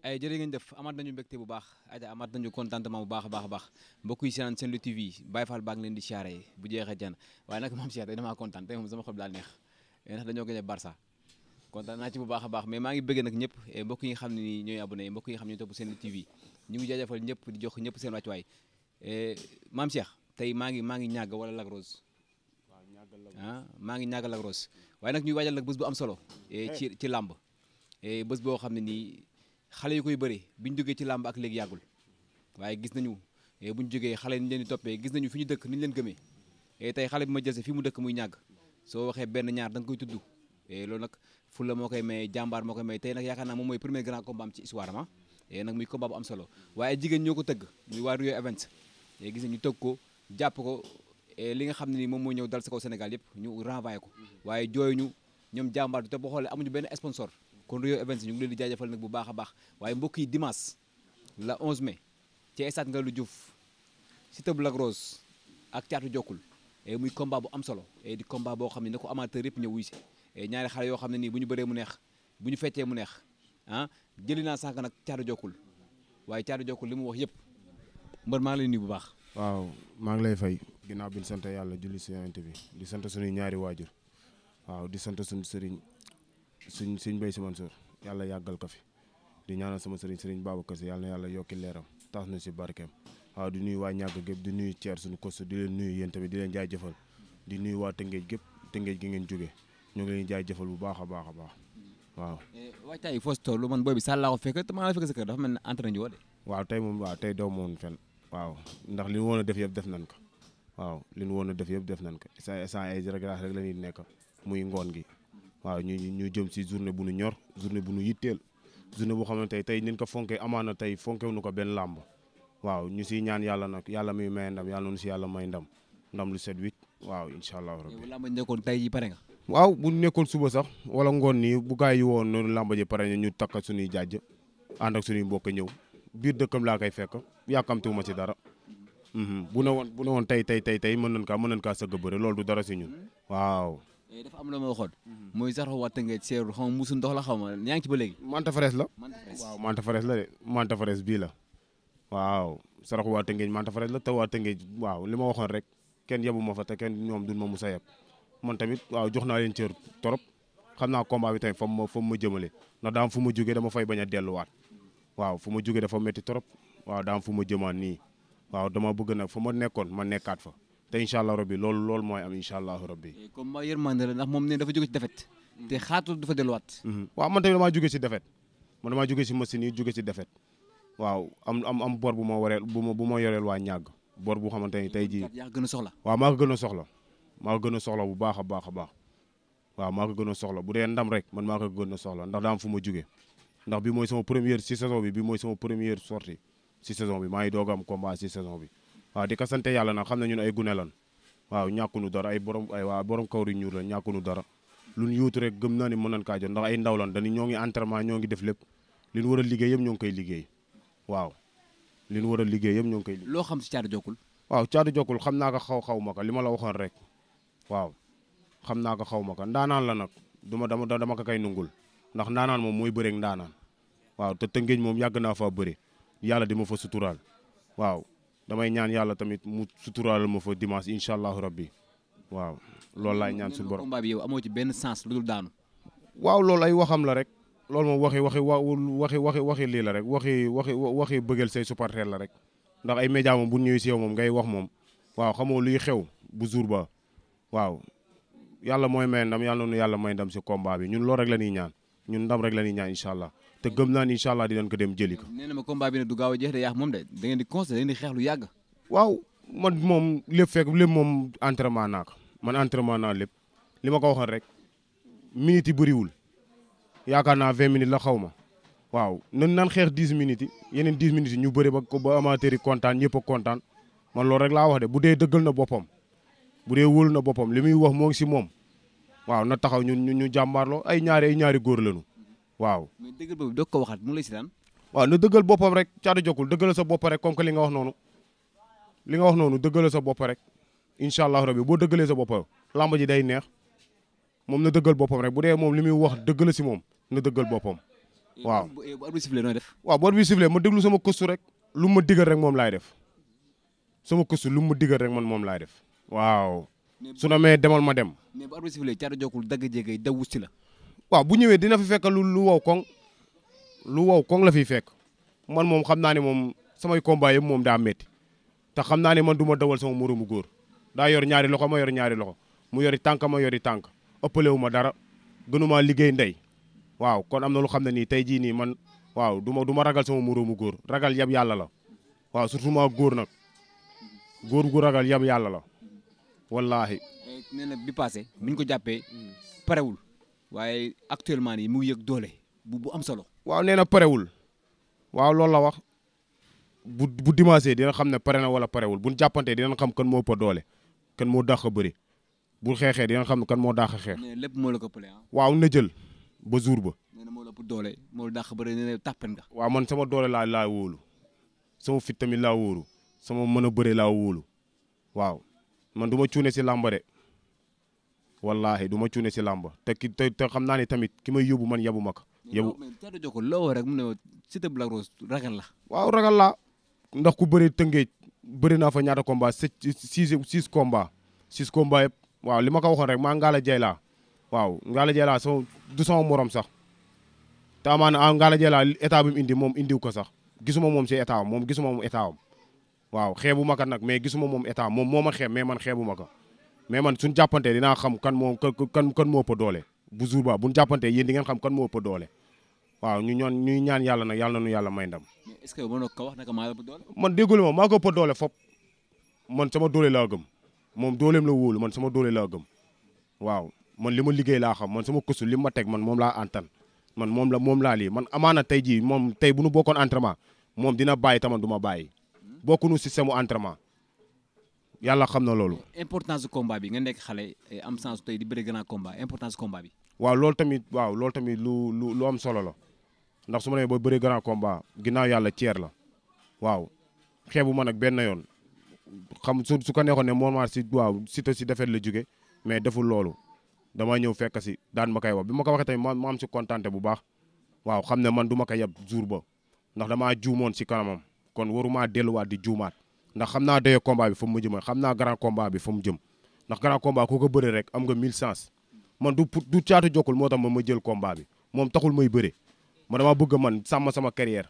ay jërë ngeen def amaat nañu mbégte bu baax aja amaat nañu contentement bu baax a baax mbokk yi seen Sen Lutte TV Baye Fall baa ngi leen di siyaare bu jeexee jan waaye nag moom Cheikh tey damaa kontaan tey moom sama xol daal neex ndax dañoo gagné Barça kontaan naa ci bu baax a baax mais maa ngi bëgg nag ñëpp mbokk yi nga xam ne ni ñooy abonné mbokk yi nga xam ne ñooy topp Sen Lutte TV ñu ngi jaajëfal ñëpp di jox ñëpp seen wàccuwaay maam Cheikh tey maa ngi ñàgg wala Lac Rose maa ngi ñàgg Lac Rose waaye nag ñuy waajal nag bés bu am solo ci làmb bés boo xam ne nii xale yu koy bëri bi ñu jógee ci làmb ak léegi yàggul waaye gis nañu bu ñu jógee xale ni leen di toppee gis nañu fi ñu dëkk ni ñu leen gëmee tey xale bi ma jëlse fi mu dëkk muy ñàgg soo waxee benn ñaar da nga koy tudd loolu nag fulla moo koy may jàmbaar moo koy may tey nag yaakaar naa moom mooy premier grand combat am ci histoire am nag muy combat bu am solo waaye jigéen ñoo ko tëgg muy waa Rio Events gis nañu tëgg ko jàpp ko li nga xam ne ni moom mooy ñëw dal sa kaw Sénégal yëpp ñu renvoyé ko waaye jooyuñu ñoom jàmbaar bi te boo xoolee amuñu benn sponsor kon Rio Events ñu ngi leen di jaajëfal nag bu baax a baax waaye mbokk yi dimanche la 11 mai ci stade Ngalandou Diouf Siteu bu Lac Rose ak Caatu Jokkul muy combat bu am solo di combat boo xam ne na ko amateur yëpp ñëw wuy si ñaari xale yoo xam ne nii bu ñu bëree mu neex bu ñu feccee mu neex jëli naa sànq nag Caatu Jokkul waaye Caatu Jokkul li mu wax yëpp mbër maa ngi lay nuyu bu baax. waaw maa ngi lay fay ginnaaw bi ñu sant yàlla julli si yonent bi di sant suñuy ñaari waajur waaw di sant suñu sëriñ suñ Mbaye Sy Mansour yàlla yàggal ko fi di ñaanal sama sëriñ Babacar Sy yàlla na yàlla yokki leeram tax na si barkeem waaw di nuyu waa ñàgg gépp di nuyu Thier suñu kostu di leen nuyu yéen tamit di leen jaajëfal di nuyu waa Tëngéej gépp Tëngéej gi ngeen jóge ñu ngi leen jaajëfal bu baax a baax a baax waaw waajtaay yi foo si toll man booy bi sàll laa ko fekk te maa la fekk sa kër dafa mel ne entraîné ji woo de waaw tey moom waaw tey daw moon fen waaw ndax li ñu woon a def yëpp def nañ ko waaw li ñu woon a def yëpp def nañ ko sa ay réglage rek la ñuy nekk muy ngoon gi waaw ñu jëm si journée bu nu ñor journée bu nu yitteel journée boo xam ne tey nin ko fonkee amaana tey fonkew nu ko benn làmb waaw ñu siy ñaan yàlla nag yàlla muy may ndam yàlla nu si yàlla may ndam lu set wicc waaw incha allah rabbi làmb ji nekkoon tey ji pare nga waaw bu nekkoon suba sax wala ngoon nii bu gaay yi woon noonu làmb ji pare ñu takk suñuy jàjj ànd ak suñuy mbokk ñëw biir dëkkam laa koy fekk yàkkamtuwuma si dara bu ne woon tey mën nañ kaa sëgg bëre loolu du dara si ñun waaw dafa am la ma waxoon mooy sax waa Tëngéej seeru xaw ma musu ndox la xaw ma yaa ngi ci ba léegi Manta Fraise la waaw Manta Fraise la de Manta Fraise bii la waaw saraxu waa Tëngéej Manta Fraise la te waa Tëngéej waaw li ma waxoon rek kenn yebu ma fa te kenn ñoom duñ ma musa yeb man tamit waaw jox naa leen cër torop xam naa combat bi tamit fa mu ma jëmale ndax daam fu ma jógee dama fay bañ a delluwaat waaw fu ma jógee dafa métti torop waaw daam fu ma jëmaan nii waaw dama bëgg nag fu ma nekkoon ma nekkaat fa te incha allah rabbi loolu mooy am incha allah rabbi comme ma yërmande la ndax moom ne dafa jóge ci defet te xaatu dafa delluwaat waaw man tamit damaa jóge si defet man damaa jóge si machine yi jóge si defet waaw am bor bu ma wareel bu ma yoreel waa ñàgg bor bu xamante ni tey jii yaa gën a soxla waaw maa ko gën a soxla bu baax a baax a baax waaw maa ko gën a soxla bu dee ndam rek man maa ko gën a soxla ndax daa am fu ma jóge ndax bi mooy sama première si saison bi mooy sama première sortie si saison bi maa ngi doog am combat si saison bi waaw di ko sant yàlla nag xam ne ñun ay gune lan waaw ñàkkunu dara borom kawri ñuur la ñàkkunu dara luñ yuutu rek gëm naa ni mën nañ kaa jot ndax ay ndaw lan dañu ñoo ngi entraînement ñoo ngi def lépp li ñu war a liggéey yëpp ñoo ngi koy liggéey waaw li ñu war a liggéey yëpp ñoo ngi koy liggéey loo xam si Caatu Jokkul waaw Caatu Jokkul xam naa ko xaw ma ko li ma la waxoon rek waaw xam naa ko xaw ma ko ndaanaan la nag dama ko kay nungul ndax ndaanaan moom mooy bëreeg ndaanaan waaw te Tëngéej moom yàgg naa faa bëre yàlla di ma fa suturaal waaw damay ñaan yàlla tamit mu suturaalal ma fa dimanche incha allahu rabbi waaw loolu laay ñaan suñu borom combat bi yow amoo ci benn sens lu dul daanu waaw loolu ay waxam la rek loolu moom waxi lii la rek waxi bëggal say supporter la rek ndax ay média moom bu ñëwee si yow moom ngay wax moom waaw xamoo luy xew bu jour ba waaw yàlla mooy may ndam yàlla noonu yàlla may ndam si combat bi ñun loolu rek la ñuy ñaan ñun ndam rek la ñuy ñaan incha allah te gëm naa ni incha allah dinañ ko dem jëli ko. nee na ma combat bi nag du gaaw a jeex de yaax moom de da ngeen di conseillé da ngeen di xeex lu yàgg. waaw man moom lépp moom entraînement naa ko man entraînement naa lépp li ma ko waxoon rek minutes yi bëriwul yaakaar naa 20 minutes la xaw ma waaw nan xeex 10 minutes yi yeneen 10 minutes yi ñu bëri ba amateur yi kontaan ñëpp a kontaan man loolu rek laa wax de bu dee dëggal na boppam bu dee wóolu na boppam li muy wax moo ngi si moom waaw na taxaw ñu jàmbaarloo ay ñaari góor lañu. waaw mais dëggal boobu doog ko waxaat mu lay si daan waaw na dëggal boppam rek Caatu Jokkul dëggal sa bopp rek comme que li nga wax noonu dëggal sa bopp rek incha allah rabbi boo dëggalee sa bopp làmb ji day neex moom na dëggal boppam rek bu dee moom li muy wax dëggal si moom na dëggal boppam waaw. bu arbitre sifflé nooy def. waaw bu arbitre sifflé ma déglu sama këstu rek lu ma digal rek moom laay def sama këstu lu ma digal rek man moom laay def. waaw su na mee demal ma dem. mais bu arbitre sifflé Thiatou Diokoul dagg jéegay daw wut si la. waaw bu ñëwee dina fi fekk lu wow koŋ la fiy fekk man moom xam naa ne moom samay combat yëpp moom daa métti te xam naa ne man du ma dawal sama moromu góor daa yor ñaari loxo ma yor ñaari loxo mu yori tànk ma yori tànk ëppale wu ma dara gënuma liggéey ndey waaw kon am na lu xam ne nii tey jii nii man waaw du ma ragal sama moromu góor ragal yab yàlla la waaw surtout ma góor nag góor gu ragal yab yàlla la wallaahi. nee na bi passé bi ñu ko jàppee parewul waaye actuellement nii mu ngi yëg doole bu am solo. waaw nee na parewul waaw loolu la wax bu dimanche dina xam ne pare na wala parewul bu ñu jàppantee dina xam kan moo ëpp doole kan moo dàq bëri bu xeexee dina xam ne kan moo dàq xeex. nee lépp moo la ko ëppale ah. waaw na jël ba jour ba. nee na moo la ëpp doole moo la dàq bëri nee na tàppen nga. waaw man sama doole laa wóolu sama fit tamit laa wóolu sama mën a bëre laa wóolu waaw man du ma cuune si làmba de wallaahi du ma cuune si làmba te xam naa ne tamit ki may yóbbu man yabu ma ko. yabu mais Thiatou Diokoul loo rek mu ne Siteu bu Lac Rose ragal la. waaw ragal laa ndax ku bëri tëngeej bëri naa fa ñaata combat six combat yëpp waaw li ma ko waxoon rek maa Ngalla Dieye laa waaw Ngalla Dieye laa du sama morom sax te amaana Ngalla Dieye laa état bi mu indi moom indiw ko sax gisuma moom si état moom gisuma moom état am waaw xeebu ma ko nag mais gisuma moom état moom moo ma xeeb mais man xeebu ma ko mais man suñ jàppante dinaa xam kan moo ëpp doole bu jour ba buñ jàppante yéen di ngeen xam kan moo ëpp doole waaw ñuy ñaan yàlla nag yàlla na nu yàlla may ndam. mais est-ce que mënoo ko wax naka maa ëpp doole. man déggul ma maa ko ëpp doole fop man sama doole laa gëm moom dooleem la wóolu man sama doole laa gëm waaw man li ma liggéey laa xam man sama këstu li ma teg man moom laa antan man moom laa lii man amaana tey jii moom tey bu nu bokkoon entraînement moom dina bàyyi taman du ma bàyyi bokkuñu système mu entraînement yàlla xam na loolu. importance du combat bi nga nekk xale am sens tey di bëre grand combat importance du combat bi. waaw loolu tamit lu am solo la ndax su ma nee ba bëre grand combat ginnaaw yàlla ceer la waaw xeebu ma nag benn yoon xam su ko neexoon ne moment si waaw Siteu si defet la jóge mais deful loolu dama ñëw fekk si daan ma koy wax bi ma ko waxee tamit ma am si kontaante bu baax waaw xam ne man du ma ko yab jour ba ndax damaa juumoon si kanamam kon waruma delluwaat di juumaat ndax xam naa doye combat bi fa mu jëm xam naa grand combat bi fa mu jëm ndax grand combat ku ko bëre rek am nga 1000 chance man du Thiatou Diokoul moo tax ma jël combat bi moom taxul may bëre ma dama bëgg man sàmm sama carrière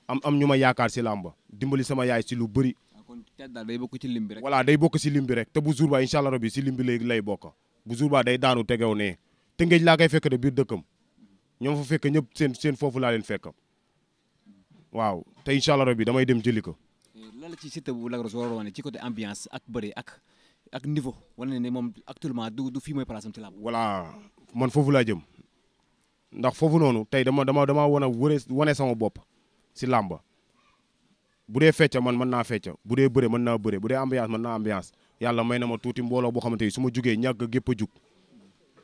am ñu ma yaakaar si làmba dimbali sama yaay si lu bëri. kon Thiatou daal day bokk ci lim bi rek. voilà day bokk si lim bi rek te bu jour ba incha allah rabi si lim bi lay bokk bu jour ba day daanu tegew ne Tëngéej laa koy fekk de biir dëkkam ñoom fa fekk ñëpp seen foofu laa leen fekk waaw te incha allah rabi damay dem jëli ko. lan la ci Siteu bu Lac Rose waroon wane ci côté ambiance ak bëre ak niveau wane ne moom actuellement du fii mooy place am ci làmb. voilà man foofu laa jëm ndax foofu noonu tey dama wane sama bopp si làmba bu dee fecca man mën naa fecca bu dee bëre mën naa bëre bu dee ambiance mën naa ambiance yàlla may na ma tuuti mbooloo boo xamante ni su ma jugee ñàkk gépp a jug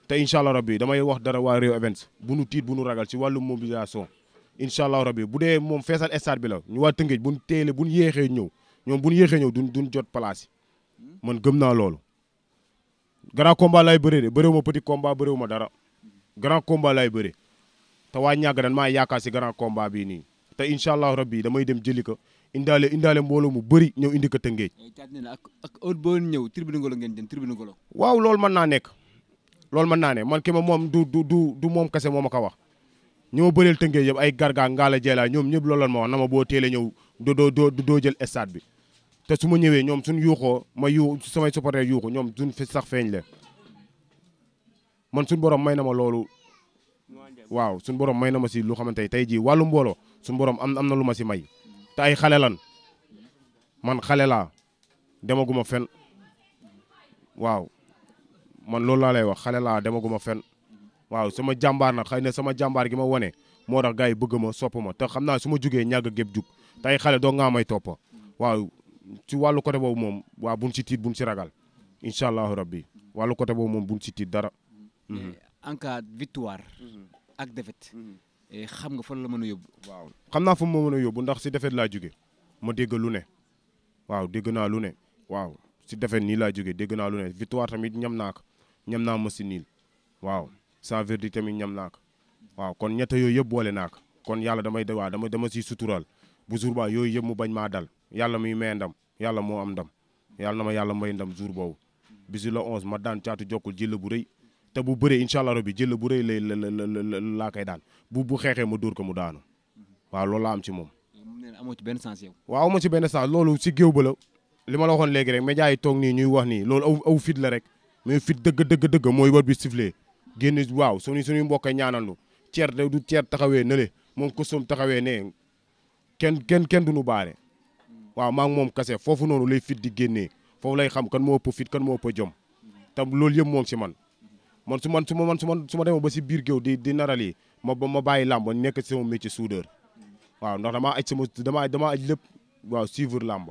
te incha allah rabbi damay wax dara waa Rio Events bu nu tiit bu nu ragal ci wàllu mobilisation incha allah rabbi bu dee moom feesal stade bi la ñu waa Tëngéej bu ñu yéexee ñëw ñoom bu ñu yéexee ñëw duñ jot place yi man gëm naa loolu grand combat laay bëree de bëréewu ma petit combat bëréewu ma dara grand combat laay bëree te waa ñàgg dan maa yaakaar si grand combat bii nii te incha allah rabbi damay dem jëli ko indaale mbooloo mu bëri ñëw indi ko Tëngéej. ak heure boo ñëw tribune Ngolo ngeen jëm tribune Ngolo. waaw loolu mën naa nekk loolu mën naa ne man ki ma moom du moom kese moo ma ko wax ñi ma bëreel Tëngéej yëpp ay garga Ngalla Dieye ñoom ñëpp loolu lan ma wax na ma boo teelee ñëw doo jël stade bi te su ma ñëwee ñoom suñ yuuxoo ma samay supporter yuuxu ñoom duñ fi sax feeñ le man suñ borom may na ma loolu waaw suñ borom may na ma si lu xamante tey jii wàllu mbooloo suñ borom am na lu ma si may te ay xale lan man xale laa demaguma fen waaw man loolu laa lay wax xale laa demaguma fen waaw sama jàmbaar nag xëy na sama jàmbaar gi ma wane moo tax gars yi bëgg ma sopp ma te xam naa su ma jugee ñàgg gépp jug te ay xale doo ngaa may toppa waaw ci wàllu côté boobu moom waaw buñ si tiit buñ si ragal incha allahu rabbi wàllu côté boobu moom buñ si tiit dara. en cas victoire ak défaite xam nga fan la mën a yóbbu. waaw xam naa fa ma mën a yóbbu ndax si défaite laa jóge ma dégg lu ne waaw dégg naa lu ne waaw si défaite nii laa jóge dégg naa lu ne victoire tamit ñam naa ma si niil waaw sans verdict tamit ñam naa ko waaw kon ñett yooyu yëpp boole naa ko kon yàlla dama siy sutural bu jour ba yooyu yëpp mu bañ maa dal yàlla muy may ndam yàlla moo am ndam yàlla na ma yàlla may ndam jour boobu bisu la 11 ma daan Caatu Jokkul jël bu rëy te bu bëree incha allah rabbi jël bu rëy laa koy daan bu xeexee ma dóor ko mu daanu waaw loolu laa am ci moom. amoo ci benn sens yow. waaw amoo ci benn sens loolu si géew ba la li ma la waxoon léegi rek médias yi toog nii ñuy wax nii loolu aw fit la rek mais fit dëgg mooy war bi sifflé génn waaw suñuy mbokk ñaanal nu ceer du ceer taxawee ne le moom kosum taxawee ne kenn du nu baare waaw maa ngi moom kase foofu noonu lay fit di génnee foofu lay xam kan moo ëpp fit kan moo ëpp jom te loolu yëpp moom si man su ma demee ba si biir géew di naral yi ma bàyyi làmb nekk si sama métier soudeur waaw ndax damaa aj lépp waaw suivre làmb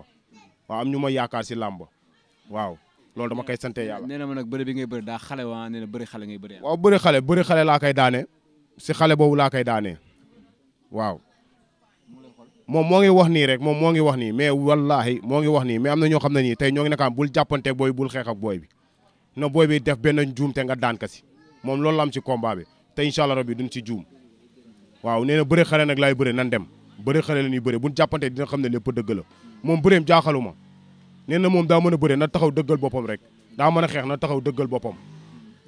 waaw am ñu ma yaakaar si làmb waaw loolu dama koy sante yàlla. nee na ma nag bëri bi ngay bëri daa xale waa nee na bëri xale ngay bëri. waaw bëri xale laa koy daane si xale boobu laa koy daane waaw moom moo ngi wax nii rek moom moo ngi wax nii mais wallaahi moo ngi wax nii mais am na ñoo xam ne nii tey ñoo ngi nekkaan bul jàppanteeg booy bul xeex ak booy bi na booy bi def benn juum te nga daan ka si moom loolu la am ci combat bi te incha allah rabbi duñ ci juum waaw nee na bëri xale nag laay bëri nan dem bëri xale la ñuy bëri buñ jàppante dina xam ne lépp dëgg la moom bëreem jaaxaluma nee na moom daa mën a bëre na taxaw dëggal boppam rek daa mën a xeex na taxaw dëggal boppam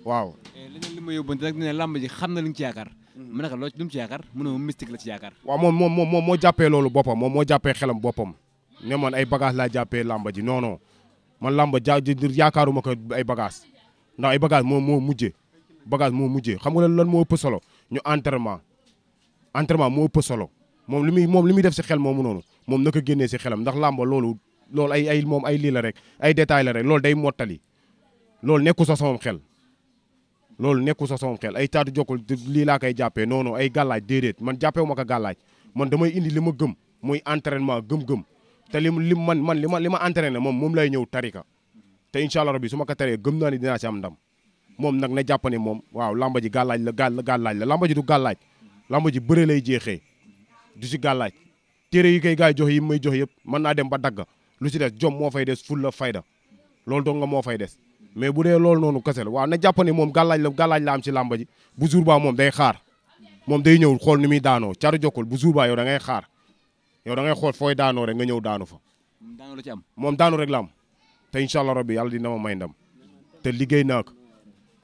waaw. leneen li ma yóbbante rek ne làmb ji xam na li nga ci yaakaar. mu nekk loo ci lu mu ci yaakaar mu ne moom mystique la ci yaakaar. waaw moom moo jàppee loolu boppam moom moo jàppee xelam boppam ne man ay bagage laa jàppee làmb ji non man làmb yaakaaruma ko ay bagage ndax ay bagage moo mujjee xam nga lan moo ëpp solo ñu entraînement moo ëpp solo moom li muy def si xel moomu noonu moom naka génnee si xelam ndax làmb loolu moom ay lii la rek ay détails la rek loolu day mottali loolu nekku sa sama xel ay Caatu Jokkul lii laa koy jàppee non ay gàllaaj déedéet man jàppewu ma ko gàllaaj man damay indi li ma gëm muy entraînement gëm-gëm te li ma entraîné moom lay ñëw tarika te incha allah rabbi su ma ko taree gëm naa ni dinaa ci am ndam moom nag na jàpp ne moom waaw lamba ji gàllaaj la lamba ji du gàllaaj lamba ji bëre lay jeexee du si gàllaaj téere yi koy gaay jox yi may jox yëpp mën naa dem ba dagg lu si des jom moo fay des ful la fayda loolu dong nga moo fay des mais bu dee loolu noonu kese la waaw na jàpp ne moom gàllaaj la am ci lamba ji bu jour ba moom day xaar moom day ñëw xool ni muy daanoo Caatu Jokkul bu jour ba yow da ngay xaar yow da ngay xool fooy daanoo rek nga ñëw daanu fa daanu la ci am moom daanu rek la am te incha allah rabbi yàlla dina ma may ndam te liggéey naa ko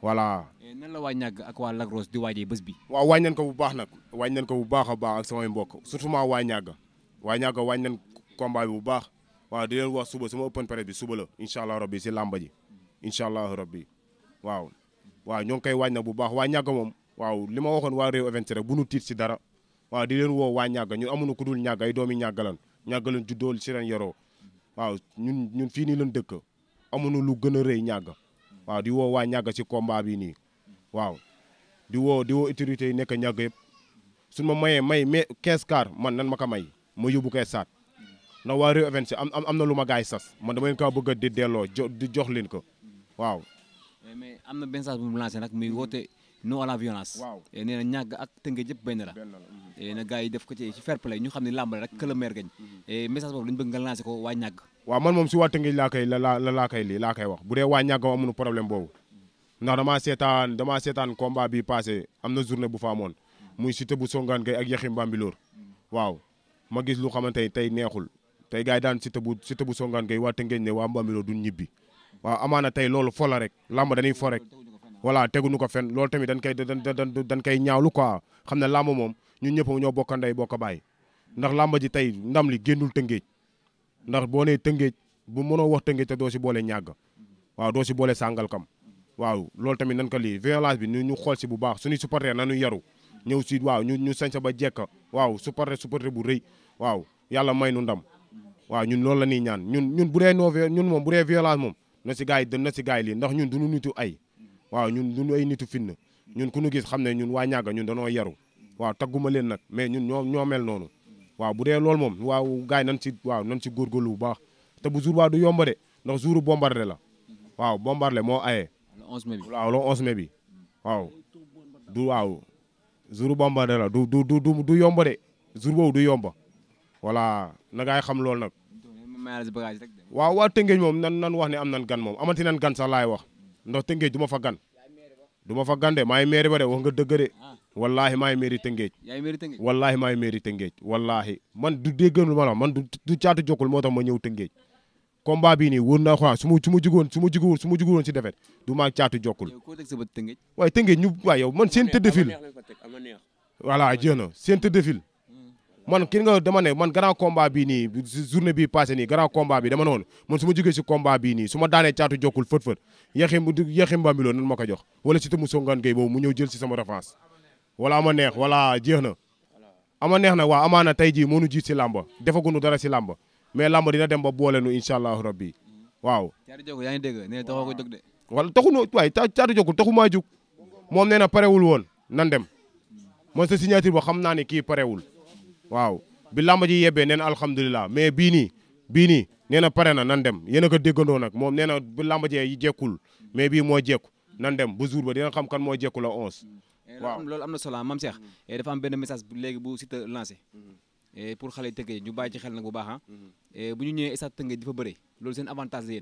voilà. nan la waa ñàgg ak waa Lac Rose di waajee bés bi. waaw wàññi nañ ko bu baax nag wàññi nañ ko bu baax a baax ak samay mbokk surtout maa waa ñàgg wàññi nañ combat bi bu baax waaw di leen wax suba sama open press bi suba la incha allah rabbi si làmba ji incha allah rabbi waaw ñoo ngi koy wàññi na bu baax waa ñàgg moom waaw li ma waxoon waa réew event rek bu nu tiit si dara waaw di leen woo waa ñàgg ñun amuñu ku dul ñàgg ay doomi ñàggalan ñàggalan juddool si ren yoroo waaw ñun fii nii lañ dëkk amuñu lu gën a rëy ñàgg waaw di woo waa ñàgg si combat bi nii waaw di woo autorité yi nekk ñàgg yëpp suñ ma mayee mais 15 car man nan ma ko may ma yóbbu koy saat ndax waa réew event si am na lu ma gaay sas man dama leen kaa bëgg a di delloo di jox leen ko waaw. mais am na benn message bu mu lancé nag muy woote non à la violence. waaw nee na ñàgg ak Tëngéej yëpp benn la. na gars yi def ko ci fair play ñu xam ne làmb la rek que le maire gagne. message boobu lañu bëgg nga lancé ko waa ñàgg. waaw man moom si waa Tëngéej laa koy wax bu dee waa ñàgg amuñu problème boobu ndax damaa seetaan combat bi passé am na journée bu fa amoon muy Siteu bu Songane Gueye ak Yaxim Bambilor waaw ma gis lu xamante ni tey neexul tey gars yi daan Siteu bu Songane Gueye waa Tëngéej ne waa Bambilor duñ ñibbi waaw amaana tey loolu fo la rek làmb dañuy fo rek voilà teguñu ko fen loolu tamit dañ koy ñaawlu quoi xam ne làmb moom ñun ñëpp ñoo bokk ndey bokk bàyyi ndax làmb ji tey ndam li génnul Tëngéej ndax boo nee Tëngéej bu mënoo wax Tëngéej te doo si boole ñàgg waaw doo si boole Sangalkam waaw loolu tamit nan ko lii violence bi ñu xool si bu baax suñuy supporter nañu yaru ñëw si waaw ñu sañ sa ba jekk waaw supporter bu rëy waaw yàlla may nu ndam waaw ñun loolu la ñuy ñaan ñun bu dee ñun moom bu dee violence moom na si gars yi lii ndax ñun duñu nitu ay waaw ñun duñu ay nitu fitna ñun ku ñu gis xam ne ñun waa ñàgga ñun danoo yaru waaw tagguma leen nag mais ñun ñoo mel noonu waaw bu dee loolu moom waaw gars yi nan si góorgóorlu bu baax te bu jour waa du yomba de ndax jouru bombardé la waaw bombardé moo aye waaw le 11 mai bi waaw jouru bombardé la du yomba de jour boobu du yomba voilà na gars yi xam loolu nag waaw waa Tëngéej moom nan wax ne am nan gan moom amati nan gan sax laay wax ndax Tëngéej du ma fa gan de maay maire ba de wax nga dëgg de wallaahi maay mairie Tëngéej. yaay mairie Tëngéej. wallaahi maay mairie Tëngéej wallaahi man du déggoon ma la man du caatu jokkul moo tax ma ñëw Tëngéej combat bii nii wóor na xanaa su ma jugoon si defet du maa caatu jokkul. yow koo teg sa bët Tëngéej. waaye Tëngéej ñu waaye yow man seen tëdd fil voilà jéem na seen tëdd fil man ki nga dama ne man grand combat bii nii journée bii passé nii grand combat bi dama noonu man su ma jógee si combat bii nii su ma daanee caatu jokkul fët yaxim Bambilor nan ma ko jox wala si tamu songaan gay boobu mu ñëw jël si sama revanche wala ama neex wala jeex na ama neex na waaw amaana tey jii moo nu jiit si làmba defagunu dara si làmba mais làmba dina dem ba boole nu incha allahu rabbi waaw. caatu jokkul yaa ngi dégg nee taxoo ko jóg de. wala taxu waaye caatu jokkul taxu maa jug moom nee na parewul woon nan dem man sa signature ba xam naa ne kii parewul waaw bi làmba ji yebbee nee na alhamdulilah mais bii nii nee na pare na nan dem yéen a ko déggandoo nag moom nee na bi làmba jee yi jekkul mais bii moo jekku nan dem ba jour ba dina xam kan moo jekku la 11. waaw loolu am na solo Mame Cheikh dafa am benn message léegi bu Siteu lancé pour xale yi Tëngéej ñu bàyyi ci xel nag bu baax bu ñu ñëwee stade Tëngéej di fa bëre loolu seen avantage la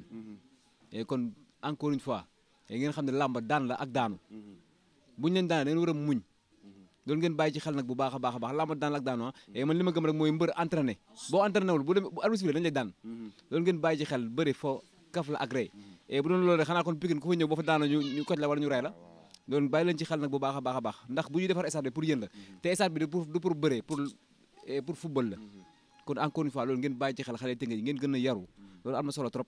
yéen kon encore une fois ngeen xam ne làmba daan la ak daanu bu ñu leen daanee dañu war a muñ loolu ngeen bàyyi ci xel nag bu baax a baax làmba daan la ak daanu man li ma gëm rek mooy mbër entraîné boo entraîné wul bu arbitre bi dañu lay daan loolu ngeen bàyyi ci xel bëri foo kaf la ak rey bu doon loolu rek xanaa kon Pikine ku fa ñëw boo fa daana ñu koj la wala ñu rey la loolu bàyyi leen ci xel nag bu baax a baax ndax bu ñuy defar stade bi pour yéen la te stade bi du pour bëree pour football la kon encore une fois loolu ngeen bàyyi ci xel xale Tëngéej ngeen gën a yaru loolu am na solo trop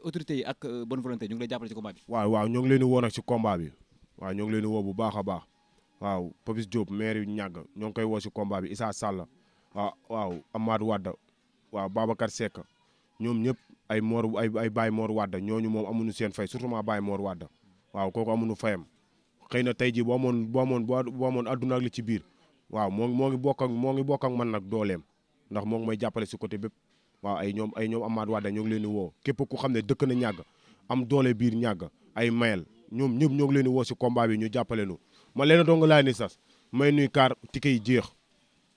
autorités yi ak bonne volonté ñu ngi lay jàppale ci combat bi waaw ñoo ngi leen di woo nag ci combat bi waaw ñoo ngi leen di woo bu baax a baax waaw Papis Diop maire yu ñàgg ñoo ngi koy woo ci combat bi Issa Sall waaw Amadou Wade waaw Babacar Seck ñoom ñëpp ay Baye Mor Wade ñooñu moom amuñu seen fay surtout ma Baye Mor Wade waaw kooku amuñu fayam xëy na tey jii boo amoon adduna ak li ci biir waaw moo ngi bokk ak man nag dooleem ndax moo ngi may jàppale si côté bépp waaw ay ñoom Amadou Wade ñoo ngi leen di woo képp ku xam ne dëkk na ñàgg am doole biir ñàgg ay mayel ñoom ñëpp ñoo ngi leen di woo si combat bi ñu jàppale nu man leen dong laa ni sas may nuy kaar tike yi jeex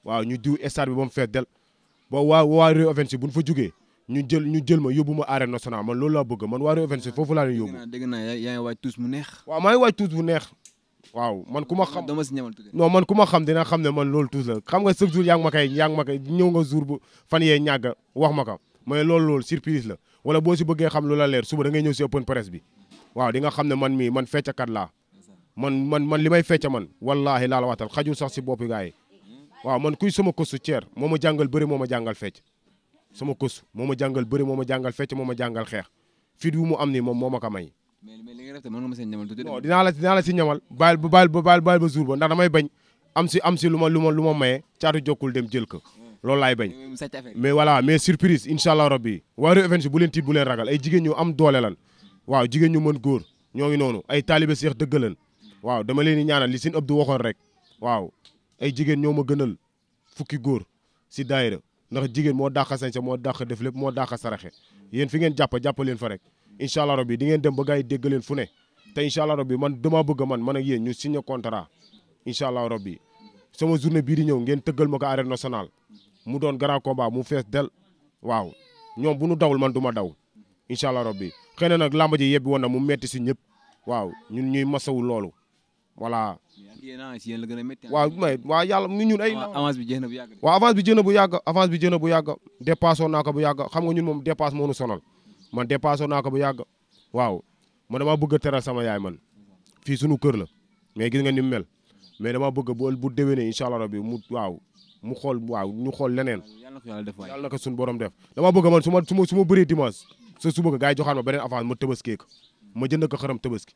waaw ñu diw stade bi ba mu fees del ba waa Rio Events bu ñu fa jógee ñu jël ma yóbbu ma arène nationale man loolu laa bëgg man waa Rio Events foofu laa leen yóbbu. dégg naa yaa ngi waaj tuus mu neex. waaw maa ngi waaj tuus bu neex waaw man ku ma xam dama si ñamal tuuti. non man ku ma xam dina xam ne man loolu tuus la xam nga chaque jour yaa ngi ma koy ñëw nga jour bu fan yee ñàgg wax ma ko mais loolu surprise la wala boo si bëggee xam lu la leer suba da ngay ñëw si open press bi waaw di nga xam ne man feccakat laa man li may fecca man wallaahi laa la waxtal xajul sax si boppi gars yi waaw man kuy sama kostu ceer moo ma jàngal bëri moo ma jàngal fecc sama kostu moo ma jàngal bëri moo ma jàngal fecc moo ma jàngal xeex fit wu mu am ni moom moo ma ko may. mais li nga def mën nga ma seen ñamal tuuti. non dinaa la si ñamal bàyyil ba jour ba ndax damay bañ am si lu ma maye caatu jokkul dem jël ko loolu laay bañ. mais voilà mais surprise incha allah rabbi waa Rio Events bu leen tiit bu leen ragal ay jigéen ñu am doole lan waaw jigéen ñu mën góor ñoo ngi noonu ay taalibe seex dëgg lan waaw dama leen di ñaanal li seen Abdou waxoon rek waaw ay jigéen ñoo ma gënal fukki góor si daayira ndax jigéen moo dàq sañse moo dàq def lépp moo dàq saraxe yéen fi ngeen jàpp leen fa rek incha allah rabbi di ngeen dem ba gars yi dégg leen fu ne te incha allah rabbi man dama bëgg man ak yéen ñu signé contrat incha allah rabbi sama journée bii di ñëw ngeen tëggal ma ko arène nationale mu doon grand combat mu fees del waaw ñoom bu nu dawul man du ma daw incha allah rabbi xëy na nag làmb ji yebbi woon na mu metti si ñëpp waaw ñun ñuy masawu loolu voilà. waaw mais waaw yàlla ñun ay. avance bi jeex na bu yàgg. waaw avance bi jeex na bu yàgg dépassé naa ko bu yàgg xam nga ñun moom dépasse moo nu sonal man dépassé naa ko bu yàgg waaw man dama bëgg a teral sama yaay man fii sunu kër la mais gis nga ni mu mel mais dama bëgg bu déwénee incha allah rabbi mu xool ñu xool leneen. yàlla na ko suñu borom def. dama bëgg man su ma bëree dimanche sa suba gars yi joxaan ma beneen avance ma tëbaskee ko ma jënd ko xaram tëbaski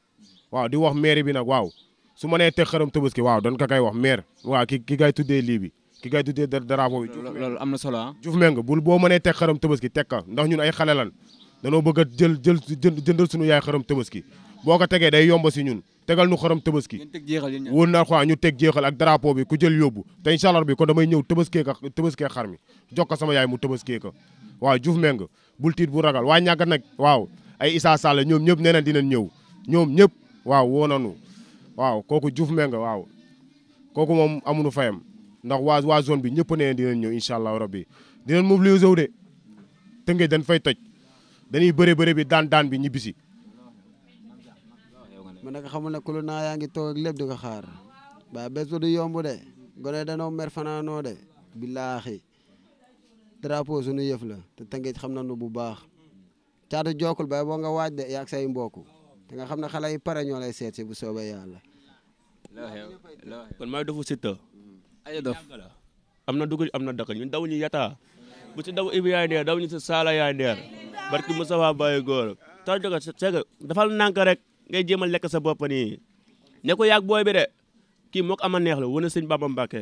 waaw di wax maire bi nag waaw su ma nee teg xaram tëbaski waaw dañ ko koy wax maire waaw ki gay tuddee lii bi ki gay tuddee drapeau bi. loolu am na solo ah. Diouf Meng boo mënee teg xaram tëbaski teg ka ndax ñun ay xale lan danoo bëgg a jëndal suñu yaay xaram tëbaski boo ko tegee day yomb si ñun tegal nu xaram tëbaski wóor na quoi ñu teg jeexal ak drapeau bi ku jël yóbbu te incha allah bi kon damay ñëw tëbaskee xar mi jox ko sama yaay mu tëbaskee ko waaw Diouf Meng bul tiit bu ragal waa ñàggat nag waaw ay Issa Sall ñoom ñëpp nee na dinañ ñëw ñoom ñëpp waaw woo nañu waaw kooku Diouf Meng waaw kooku moom amuñu fayam ndax waa zone bi ñëpp nee na dinañ ñëw incha allah rabbi dinañ mobiliser wu de Tëngéej dañ fay toj dañuy bëre bi daan bi ñibbisi. man nag xamul ne kulu naa yaa ngi toog ak lépp di ko xaar ba bés ba du yomb de gone danoo mer fanaanoo de billaahi drapeau suñu yëf la te Tëngéej xam nañu bu baax Caatu Jokkul bay boo nga waaj de yaag say mbokk te nga xam ne xale yi pare ñoo lay seet si bu soobee yàlla. kon maa ngi defu Siteu. ay dof am na dugub am na dëkk ñun daw ñu yataa bu ci daw Ibi yaay ndeer daw ñu si Saala yaay ndeer barki Moustapha Baye Góor tax joga sega dafal nànk rek ngay jéem a lekk sa bopp nii ne ko yaag booy bi de kii mook ama neex la wane sëñ Bamba Mbàkke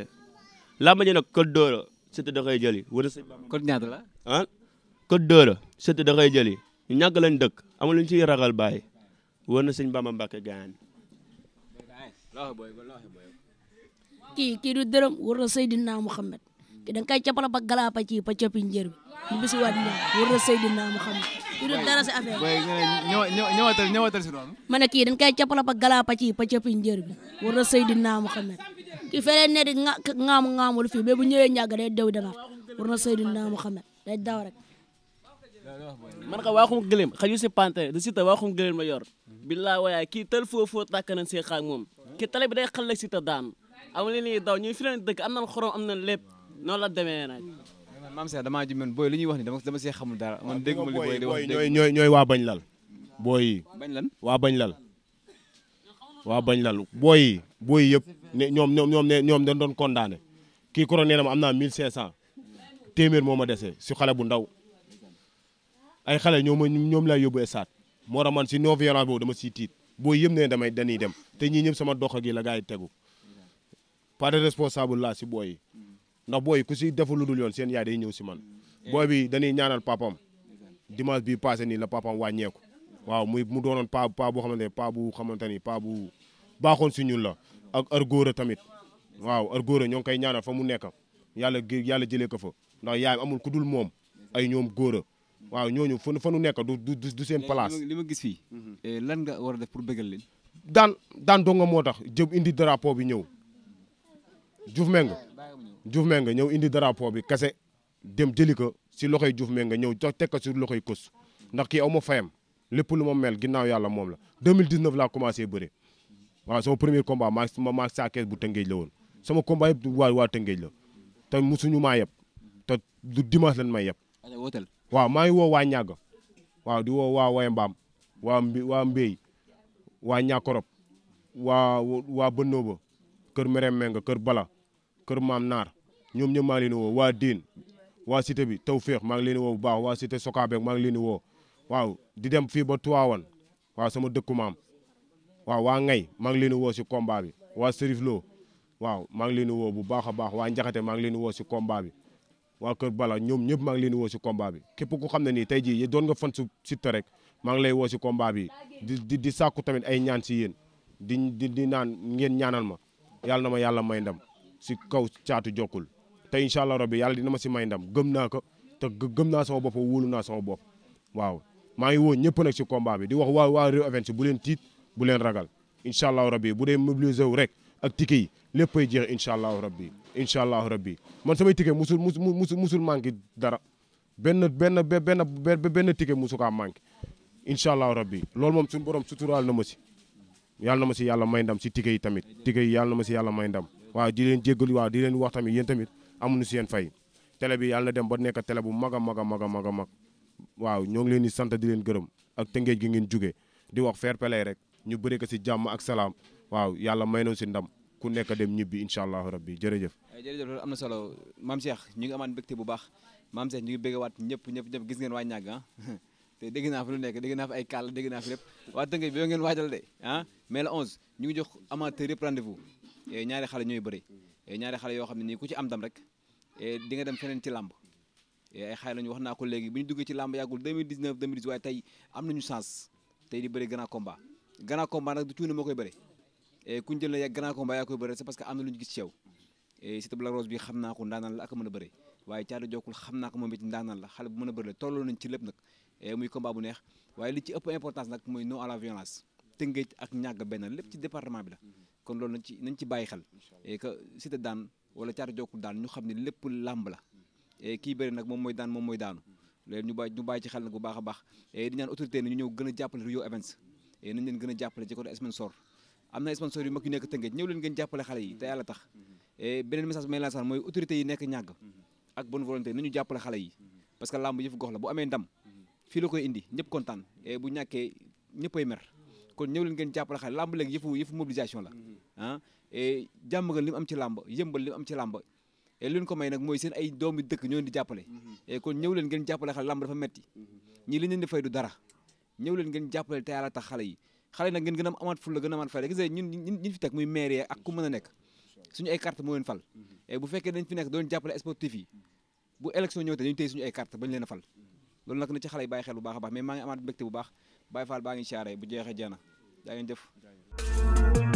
lamba ji nag code d'or la Siteu da koy jëli wane sëñ Bamba code ñaata la ah code d'or la Siteu da koy jëli ñu ñàgg lañ dëkk amul luñ ciy ragal bàyyi wane sëñ Bamba Mbàkke gaan kii du dërëm war na Seydina Muhammad ki da nga koy capala ba galaa pa ci pa cappi njër bi ñu bisi waat ñaar war na Seydina Muhammad kii du dara si affaire ñëwatal si noonu. ma ne kii dañ koy capala ba galaa pa ci pa cappi njër bi war na Seydina Muhammad kii fere ne di ŋaamul fii ba bu ñëwee ñàgg day dew demaat war na Seydina Muhammad day daw rek man ka waaxum gëlëm xaju si pantere du Siteu waaxum gëlëm la yor billaay waaye kii tel foo tàkk nañ see xaak moom kii tale bi day xal la Siteu daan amul li ñuy daw ñu fi leen dëkk am nañ xorom am nañ lépp noonu la demee nag. maam Cheikh damaa ji man booy li ñuy wax ni dama see xamul dara man dégg ma li booy di wax ñooy waa bañ lal booy yi bañ lan waa bañ lal waa bañ lal booy yi yëpp ne ñoom dañ doon condamné kii koro nee na ma am naa 1500 téeméer moo ma dese si xale bu ndaw ay xale ñoom lay yóbbu esaat moo tax man si non violence boobu dama siy tiit booy yëpp ne dañuy dem te ñii ñëpp sama dox gi la gars yi tegu pas de responsable la si booy yi ndax booy yi ku si defu lu dul yoon seen yaay day ñëw si man booy bi dañuy ñaanal papam dimanche bi passé nii la papam wàññeeku waaw mu doonoon pa boo xamante ni pa bu baaxoon si ñun la ak ar góor tamit waaw ar góor ñoo ngi koy ñaanal fa mu nekk yàlla jëlee ko fa ndax yaayam amul ku dul moom ay ñoom góor waaw ñooñu fa nu nekk du seen place. li ma gis fii lan nga war a def pour bëggal leen. daan donga moo tax jëm indi drapeau bi ñëw Diouf Meng ñëw indi drapeau bi kase dem jëli ko si loxoy Diouf Meng ñëw teg ko si loxoy kës ndax kii aw ma fayam lépp lu ma mel ginnaaw yàlla moom la 2019 laa commencé bëre waaw sama premier combat maa Sa Thiès bu Tëngéej la woon sama combat yëpp waa Tëngéej la te musuñu maa yeb te du dimanche lan may yeb waaw maa ngi woo waa ñàgg waaw di woo waa Waye Mbaam waa Mbéy waa Ñakorop waa Bënnooba kër Merem Meng kër Bala kër Maam Naar ñoom ñëpp maa ngi leen di woo waa Diin waa cité bi Tawféex maa ngi leen di woo bu baax waa cité Sokabeek maa ngi leen di woo waaw di dem fii ba Tuwaawan waaw sama dëkku maam waaw waa Ngay maa ngi leen di woo si combat bi waa Serif Lo waaw maa ngi leen di woo bu baax a baax waa Njaxate maa ngi leen di woo si combat bi waa kër Bala ñoom ñëpp maa ngi leen di woo si combat bi képp ku xam ne nii tey jii doon nga fan su Siteu rek maa ngi lay woo si combat bi di sàkku tamit ay ñaan si yéen di naan ngeen ñaanal ma yàlla na ma yàlla may ndam si kaw Caatu Jokkul te incha allah rabbi yàlla dina ma si may ndam gëm naa ko te gëm naa sama bopp wóolu naa sama bopp waaw maa ngi woo ñëpp nag si combat bi di wax waa Real Events bu leen tiit bu leen ragal incha allah rabbi bu dee mobiliser wu rek ak ticket yi léppay jeex incha allahu rabbi man samay ticket musul manqué dara benn ticket musu kaa manqué incha allahu rabbi loolu moom suñu borom suturaal na ma si yàlla may ndam si ticket yi tamit ticket yi yàlla na ma si yàlla may ndam waaw di leen jéggalu waaw di leen wax tamit yéen tamit amuñu si yéen fay télé bi yàlla na dem ba nekk télé bu mag a mag waaw ñoo ngi leen di sant di leen gërëm ak Tëngéej gi ngeen jóge di wax fair play rek ñu bëri ko si jàmm ak salaam waaw yàlla may noonu si ndam ku nekk dem ñibbi incha allahu rabbi jërëjëf loolu am na solo maam Cheikh ñu ngi amaat mbégte bu baax maam Cheikh ñu ngi bëgg waat ñëpp gis ngeen waa ñàgg te dégg naa fi lu nekk dégg naa fi ay kàll dégg naa fi lépp waa Tëngéej bi yoo ngeen waajal de mais le 11 ñu ngi jox amateur yëpp rendez-vous ñaari xale ñooy bëri ñaari xale yoo xam ne nii ku ci am dam rek di nga dem feneen ci làmb ay xale lañu wax naa ko léegi bi ñu duggee ci làmb yàggul 2019 2018 waaye tey am nañu chance tey di bëri grand combat nag du cuune moo koy bëri kuñ jël la grand combat yaa koy bëri c'est parce que am na lu ñu gis ci yow Siteu Black Rose bi xam naa ko ndaanaan la ak mën a bëri waaye Caatu Jokkul xam naa ko moom it ndaanaan la xale bu mën a bëri la tolloo nañ ci lépp nag muy combat bu neex waaye li ci ëpp importance nag mooy non à la violence Tëngéej ak ñàgg benn lépp ci département bi la kon loolu nañ ci bàyyi xel et que Siteu daan wala Caatu Jokkul daan ñu xam ne lépp làmb la kii bëri nag moom mooy daanu léegi ñu bàyyi ci xel nag bu baax a baax di ñaan autorité ni ñu ñëw gën a jàppale Rio Events nañ leen gën a jàppale ci côté sponsor am na sponsor yu mag yu nekk Tëngéej ñëw leen ngeen jàppale xale yi te yàlla tax beneen message may lancer mooy autorités yi nekk ñàgg ak bonne volonté nañu jàppale xale yi parce que làmb yëfu gox la bu amee ndam fii la koy indi ñëpp kontaan bu ñàkkee ñëppay mer kon ñëw leen ngeen jàppale xale làmb léegi yëfu mobilisation la ah jàmm nga li mu am ci làmb yëmbal li mu am ci làmb et li leen ko may nag mooy seen ay doomi dëkk ñoo leen di jàppale et kon ñëw leen ngeen jàppale xale làmb dafa metti ñii li leen di fay du dara ñëw leen ngeen jàppale te yàlla tax xale yi xale nag ngeen gën a amaat ful la gën a amaat fay gis nga ñun fi teg muy maire ak ku mën a nekk suñu ay carte moo leen fal et bu fekkee dañ fi nekk doon jàppale sportif yi bu élection ñëw te dañu téye suñu ay carte bañ leen a fal loolu nag na ci xale yi bàyyi xel bu baax a baax mais maa ngi amaat mbégte bu baax Baye Fall baa ngi siyaare bu jeexee jeena daa ngeen jëf